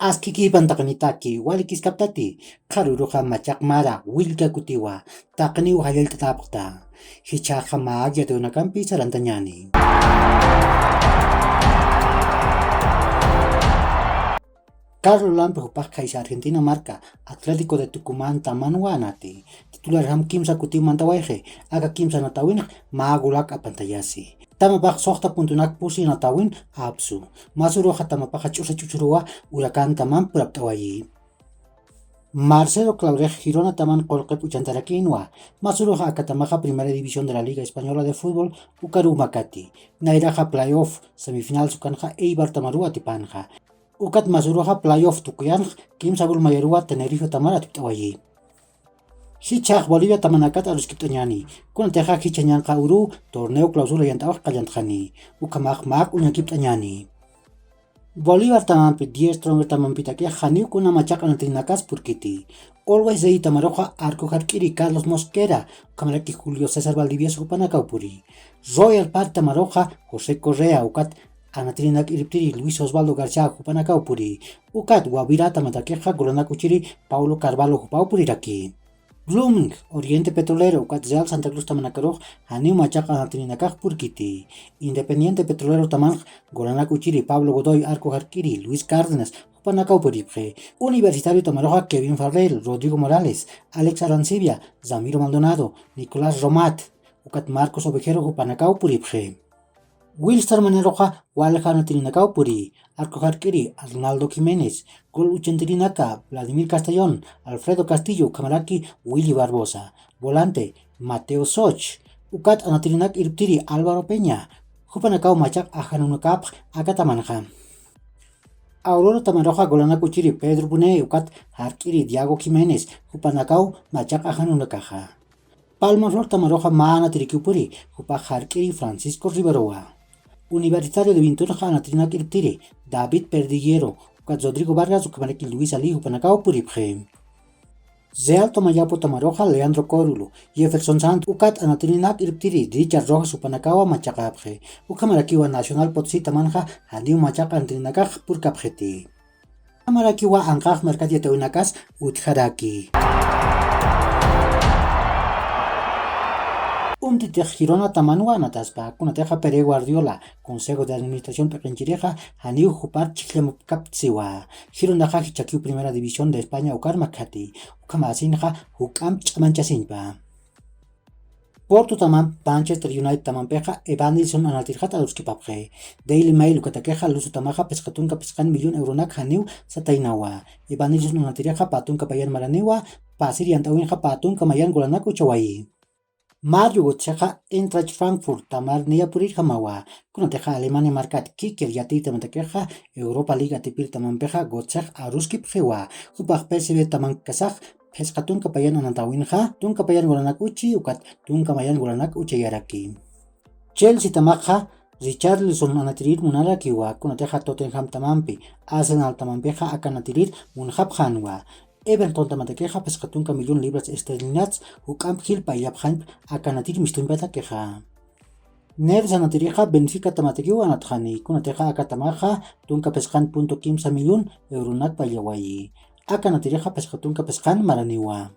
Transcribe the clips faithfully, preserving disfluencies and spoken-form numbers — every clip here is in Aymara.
Askikipan taqinitaki walikiskaptati, qharuruxa machaq mara willka kutiwa taqiniw jallallt'atapxta. Jichhaxa mä yatiyunakampi sarantañäni. Carlos Lampe jupax khaysa Argentina marka Atlético de Tucumán tamanwa anati. Titularjam kimsa kutiw mantawayxi, aka kimsa anatawinx mä golak apantayasi. Tamapax suxta puntunak pusi anatawin apsu. Masuruxa tamapaxa ch'usa ch'usuruwa Huracán taman purapt'awayi. Marcelo Claurix Girona taman qullqip uchantarakinwa. Masuruxa aka tamaxa Primera División de la Liga Española de Fútbol ukaruw makati. Nayraxa playoff semifinal sukanxa Eibar tamaruw atipanxa. Ukat masuruxa playoff tukuyanx kimsa gol mayaruwa Tenerife tamar atipt'awayi. Jichhax Bolivia tamanakat aruskipt'añäni. Kunatixa jichha ñanqha uruw torneo clausura yant'awax qallantxani. Ukhamax mä k'uñakipt'añäni. Bolívar tamampi diez Stronger tamampitakix janiw kuna machaq anatirinakas purkiti. Always Ready tamaruxa arco jark'iri Carlos Mosquera, ukhamaraki Julio César Valdivieso jupanakaw puri. Royal Party tamaruxa José Correa, ukat anatirinak irptiri Luis Osvaldo García jupanakaw puri. Ukat Guavirá tamatakixa golanak uchiri Paulo Carvalho jupaw puriraki. Blooming, Oriente Petrolero, ukat Real Santa Cruz tamanakarux janiw machaq anatirinakax purkiti. Independiente Petrolero tamanx golanak uchiri Pablo Godoy, arco jark'iri Luis Cárdenas jupanakaw puripxi. Universitario tamaruxa Kevin Farrell, Rodrigo Morales, Alex Arancibia, Ramiro Maldonado, Nicolás Romat, ukat Marcos Ovejero jupanakaw puripxi. Wilster Maneroxa walja anatirinakaw puri, arco jark'iri Arnaldo Jiménez, gol uchantirinaka Vladimir Castellón, Alfredo Castillo, ukhamaraki Willy Barbosa, volante Mateo Soch, ukat anatirinak irptiri Álvaro Peña, jupanakaw machaq ajanunakapx aka tamanxa. Aurora tamaruxa golanak uchiri Pedro Bune, ukat jark'iri Diego Jiménez, jupanakaw machaq ajanunakaxa. Palma Flor tamaruxa mä anatirikiw puri, jupax jark'iri Francisco Riverowa. Universitario de Vintunxa anatirinak irptiri David Perdiguero, ukat Rodrigo Vargas, ukhamaraki Luis Ali jupanakaw puripxi. Real Tomayapo tamaruxa Leandro Corulo, Jefferson Santos, ukat anatirinak irptiri Richard Rojas jupanakawa machaqapxi. Ukhamarakiwa Nacional Potosí tamanxa janiw machaq anatirinakax purkapxiti. Ukhamarakiwa anqax markat yatiyawinakas utjaraki. Umtitix Girona tamanwa anataspa, kunatixa Pere Guardiola, Consejo de Administración p'iqinchirixa janiw jupar chhijllamapkaptasiwa. Gironaxa jichhakiw Primera División de España ukar makhati, ukhamasinxa juk'amp ch'amanchasiñpa. Porto tamamp Manchester United tamampixa Evanilson anatirxat aruskipapxi. Daily Mail ukatakixa Luso tamaxa phisqa tunka phisqan millón euronak janiw sataynawa. Evanilson anatirixa pä tunka payan maraniwa, pasir yant'awinxa pä tunka mayan golanak uchawayi. Mario Götzexa Eintracht Frankfurt tamar niya purirjamawa. Kunatixa Alemania markat Kicker yatiytamatakixa Europa League atipir tamampixa Götzex aruskipxiwa. Jupax P S V tamankasax phisqa tunka payan anatawinxa, tunka payan golanak uchi, ukat tunka mayan golanak uchayaraki. Chelsea tamaxa Richarlison anatirir munarakiwa, kunatixa Tottenham tamampi, Arsenal tamampixa aka anatirir munxapxänwa. Everton tamatakixa phisqa tunka millón libras esterlinas juk'amp jil payllapxañp aka anatir mistuñpatakixa. Neres anatirixa Benfica tamatakiw anatxani, kunatixa aka tamaxa tunka phisqan punto kimsa millón euronak payllawayi. Aka anatirixa phisqa tunka phisqan maraniwa.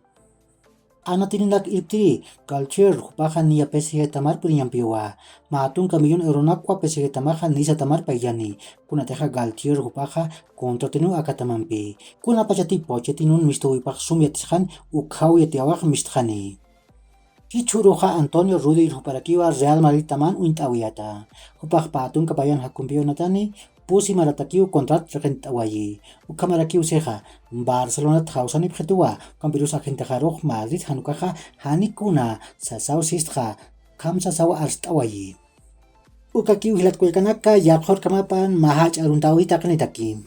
Anatirinak irptiri Galtier jupaxa niya P S G tamar puriñampiwa. Mä tunka millón euronakwa P S G tamaxa nisa tamar payllani. Kunatixa Galtier jupaxa contratiniw aka tamampi. Kunapachati Pochettinoan mistuwipax sum yatisxan ukhaw yatiyawax mistxani. Jichhüruxa Antonio Rudiger juparakiwa Real Madrid taman uñt'awiyata. Jupax pä tunka payan jakumpiw anatani, pusi maratakiw contrat riqint'awayi. Ukhamarakiw sixa Barcelonat jawsanipxituwa, ukampirus agentexarux Madrid jan ukaxa jani kuna sasaw sistxa, ukham sasaw arst'awayi. Ukakiw jilat kullkanaka, yaqhurkamapan mä jach'a aruntäwi taqinitaki.